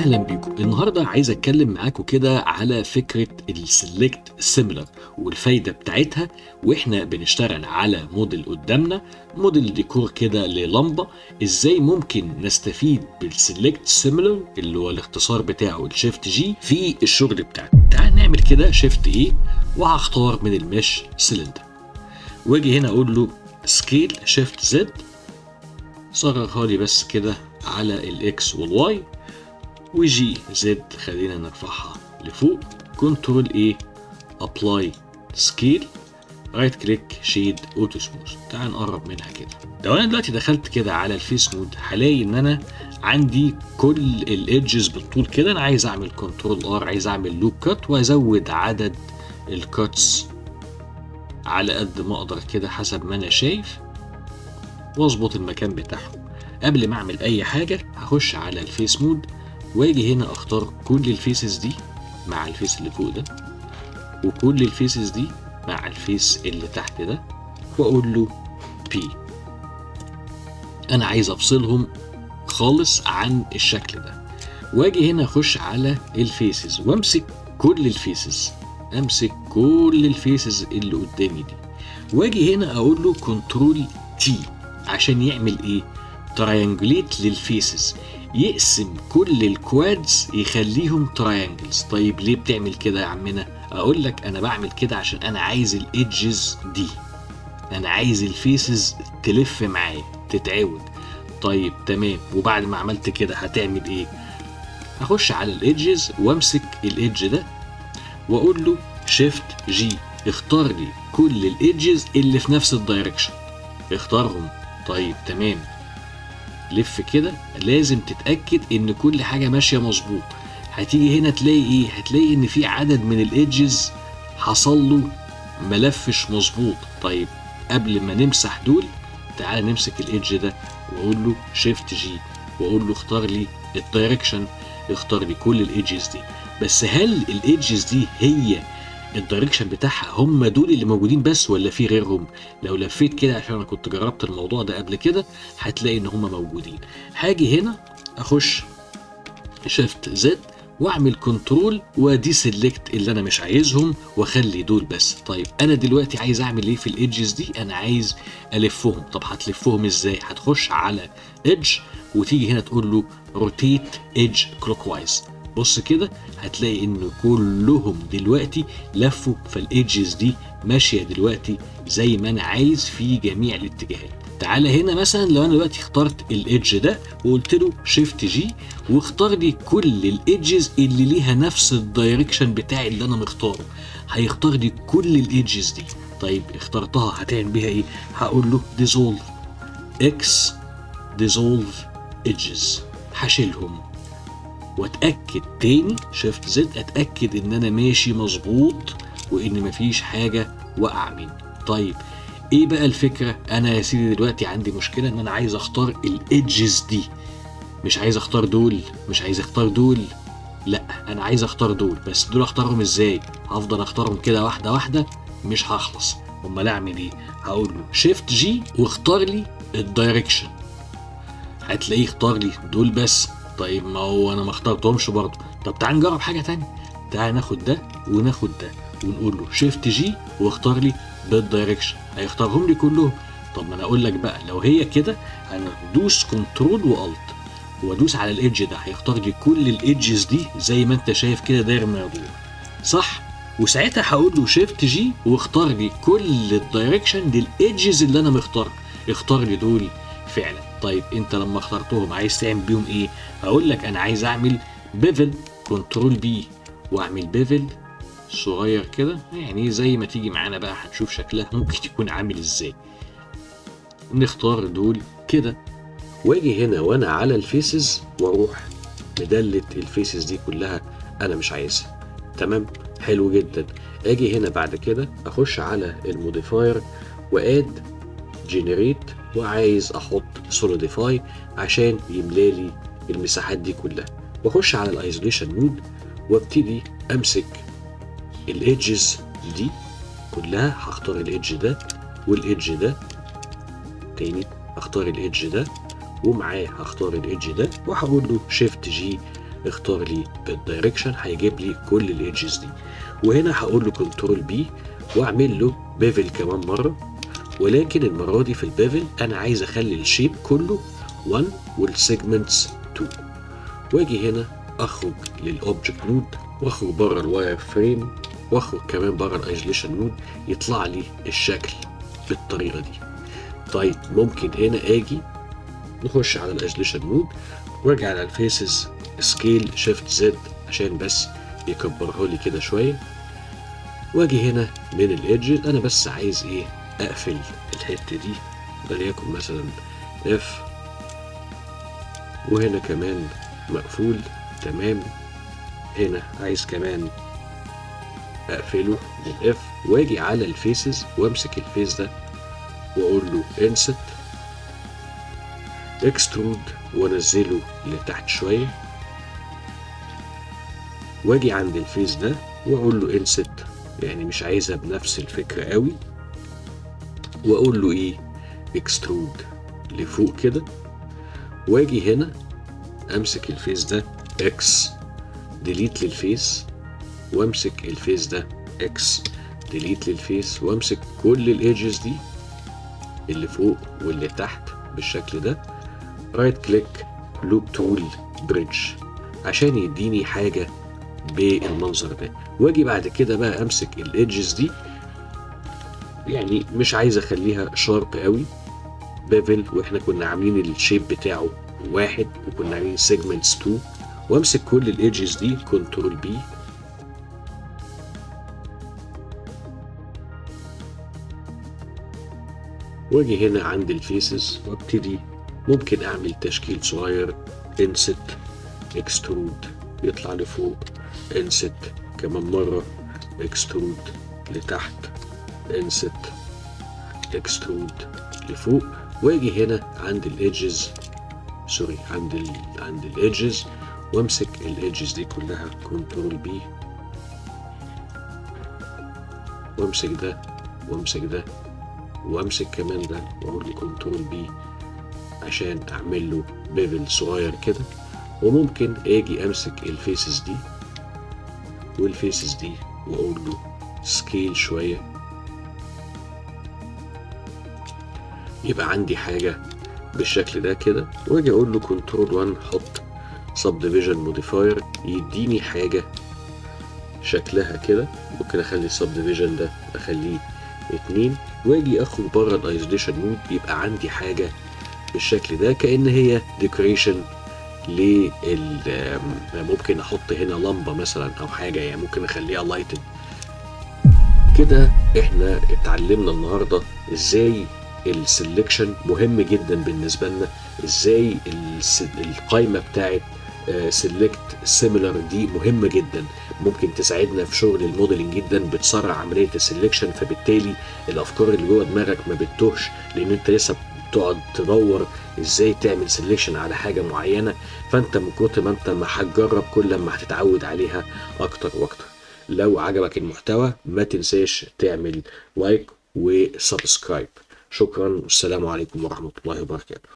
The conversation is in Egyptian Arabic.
اهلا بيكم. النهارده عايز اتكلم معاكم كده على فكرة ال select similar والفايده بتاعتها، واحنا بنشتغل على موديل قدامنا، موديل ديكور كده للمبه. ازاي ممكن نستفيد بال select similar اللي هو الاختصار بتاعه ال shift G في الشغل بتاعنا؟ تعال نعمل كده shift A وهختار من ال mesh cylinder، واجي هنا اقول له scale shift Z، صغرها لي بس كده على ال X وال Y، و G Z خلينا نرفعها لفوق، control A apply scale، right click shade auto smooth. تعال نقرب منها كده. لو انا دلوقتي دخلت كده على ال face mode هلاقي ان انا عندي كل ال edges بالطول كده. انا عايز اعمل control R، عايز اعمل loop cut وازود عدد ال cuts على قد ما اقدر كده حسب ما انا شايف، واظبط المكان بتاعهم. قبل ما اعمل اي حاجة هخش على ال face mode واجي هنا اختار كل ال faces دي مع ال face اللي فوق ده، وكل ال faces دي مع ال face اللي تحت ده، واقول له P. انا عايز افصلهم خالص عن الشكل ده. واجي هنا اخش على ال faces وامسك كل ال faces، امسك كل ال faces اللي قدامي دي، واجي هنا اقول له control T عشان يعمل ايه؟ triangulate لل faces، يقسم كل ال quads يخليهم triangles. طيب ليه بتعمل كده يا عمنا؟ اقول لك انا بعمل كده عشان انا عايز ال edges دي، انا عايز ال faces تلف معايا تتعود. طيب تمام، وبعد ما عملت كده هتعمل ايه؟ هخش على ال edges وامسك ال edge ده واقول له shift G، اختار لي كل ال edges اللي في نفس ال direction، اختارهم. طيب تمام، لف كده، لازم تتأكد ان كل حاجة ماشية مظبوط. هتيجي هنا تلاقي ايه؟ هتلاقي ان في عدد من ال edges حصل له ملفش مظبوط. طيب قبل ما نمسح دول تعال نمسك ال edge ده واقول له shift G واقول له اختار لي ال direction، اختار لي كل ال edges دي. بس هل ال edges دي هي ال direction بتاعها هم دول اللي موجودين بس ولا في غيرهم؟ لو لفيت كده، عشان انا كنت جربت الموضوع ده قبل كده، هتلاقي ان هم موجودين. هاجي هنا اخش shift Z واعمل control و deselect اللي انا مش عايزهم واخلي دول بس. طيب انا دلوقتي عايز اعمل ايه في ال edges دي؟ انا عايز الفهم. طب هتلفهم ازاي؟ هتخش على edge وتيجي هنا تقول له rotate edge clockwise. بص كده هتلاقي ان كلهم دلوقتي لفوا، فال edges دي ماشية دلوقتي زي ما انا عايز في جميع الاتجاهات. تعالى هنا مثلا لو انا دلوقتي اخترت ال edge ده وقلت له shift G واختار لي كل ال edges اللي ليها نفس ال direction بتاعي اللي انا مختاره، هيختار لي كل ال edges دي. طيب اخترتها هتعمل بيها ايه؟ هقول له dissolve X dissolve edges، هشيلهم واتاكد تاني shift Z، اتاكد ان انا ماشي مظبوط وان مفيش حاجة وقع مني. طيب ايه بقى الفكرة؟ انا يا سيدي دلوقتي عندي مشكلة ان انا عايز اختار ال edges دي، مش عايز اختار دول، مش عايز اختار دول، لا انا عايز اختار دول بس. دول اختارهم ازاي؟ هفضل اختارهم كده واحدة واحدة مش هخلص. امال اعمل ايه؟ هقول له shift G واختار لي ال direction، هتلاقيه اختار لي دول بس. طيب ما هو انا ما اخترتهمش برضه. طب تعال نجرب حاجة تانية، تعال ناخد ده وناخد ده ونقول له shift G واختار لي بال direction، هيختارهم لي كلهم. طب ما انا اقول لك بقى لو هي كده انا ادوس control و alt وادوس على ال edge ده هيختار لي كل ال edges دي زي ما انت شايف كده داير ما يدور، صح؟ وساعتها هقول له shift G واختار لي كل ال direction لل edges اللي انا مختارها، اختار لي دول فعلا. طيب انت لما اخترتهم عايز تعمل بيهم ايه؟ هقول لك انا عايز اعمل bevel، control B واعمل bevel صغير كده، يعني زي ما تيجي معانا بقى هنشوف شكلها ممكن يكون عامل ازاي. نختار دول كده، واجي هنا وانا على ال faces واروح م delete ال faces دي كلها انا مش عايزها. تمام، حلو جدا. اجي هنا بعد كده اخش على ال modifier و add generate وعايز احط solidify عشان يملالي المساحات دي كلها، واخش على ال isolation mode وابتدي امسك ال edges دي كلها. هختار ال edge ده وال edge ده تاني، هختار ال edge ده ومعاه هختار ال edge ده، وهقول له shift G اختار لي بال direction، هيجيب لي كل ال edges دي. وهنا هقول له control B واعمل له bevel كمان مرة، ولكن المرة دي في ال bevel انا عايز اخلي ال shape كله 1 وال segments 2. واجي هنا اخرج لل object mode، واخرج بره ال wireframe، واخرج كمان بره ال isolation mode، يطلع لي الشكل بالطريقة دي. طيب ممكن هنا اجي نخش على ال isolation mode وارجع على ال faces scale shift Z عشان بس يكبرها لي كده شوية. واجي هنا من ال edges انا بس عايز ايه؟ اقفل الحتة دي، وليكن مثلا F، وهنا كمان مقفول، تمام. هنا عايز كمان اقفله من F، واجي على ال faces وامسك ال face ده واقول له inset extrude وانزله لتحت شوية، واجي عند ال face ده واقول له inset، يعني مش عايزها بنفس الفكرة قوي، واقول له ايه؟ extrude لفوق كده. واجي هنا امسك ال face ده X delete لل face، وامسك ال face ده X delete لل face، وامسك كل ال edges دي اللي فوق واللي تحت بالشكل ده، right click loop tool bridge عشان يديني حاجة بالمنظر ده. واجي بعد كده بقى امسك ال edges دي، يعني مش عايز اخليها sharp قوي، bevel، واحنا كنا عاملين ال shape بتاعه 1 وكنا عاملين segments 2، وامسك كل ال edges دي control B واجي هنا عند ال faces وابتدي ممكن اعمل تشكيل صغير، inset extrude يطلع لفوق، inset كمان مرة extrude لتحت، inset extrude لفوق. واجي هنا عند ال edges، sorry عند ال edges، وامسك ال edges دي كلها control B، وامسك ده وامسك ده وامسك كمان ده واقول له control B عشان اعمل له bevel صغير كده. وممكن اجي امسك ال faces دي وال faces دي واقول له scale شوية، يبقى عندي حاجة بالشكل ده كده. واجي اقول له control 1 حط subdivision modifier يديني حاجة شكلها كده. ممكن اخلي ال subdivision ده اخليه 2، واجي اخرج بره ال isolation mode، يبقى عندي حاجة بالشكل ده كأن هي decoration لل، ممكن احط هنا لمبة مثلا او حاجة، يعني ممكن اخليها lighted كده. احنا اتعلمنا النهارده ازاي ال selection مهم جدا بالنسبة لنا، ازاي القايمة بتاعت select similar دي مهمة جدا، ممكن تساعدنا في شغل ال modeling جدا، بتسرع عملية ال selection، فبالتالي الافكار اللي جوه دماغك ما بتتوهش، لان انت لسه بتقعد تدور ازاي تعمل selection على حاجة معينة، فانت من كتر ما انت ما هتجرب كل ما هتتعود عليها اكتر واكتر. لو عجبك المحتوى ما تنساش تعمل like و subscribe. شكرا والسلام عليكم ورحمة الله وبركاته.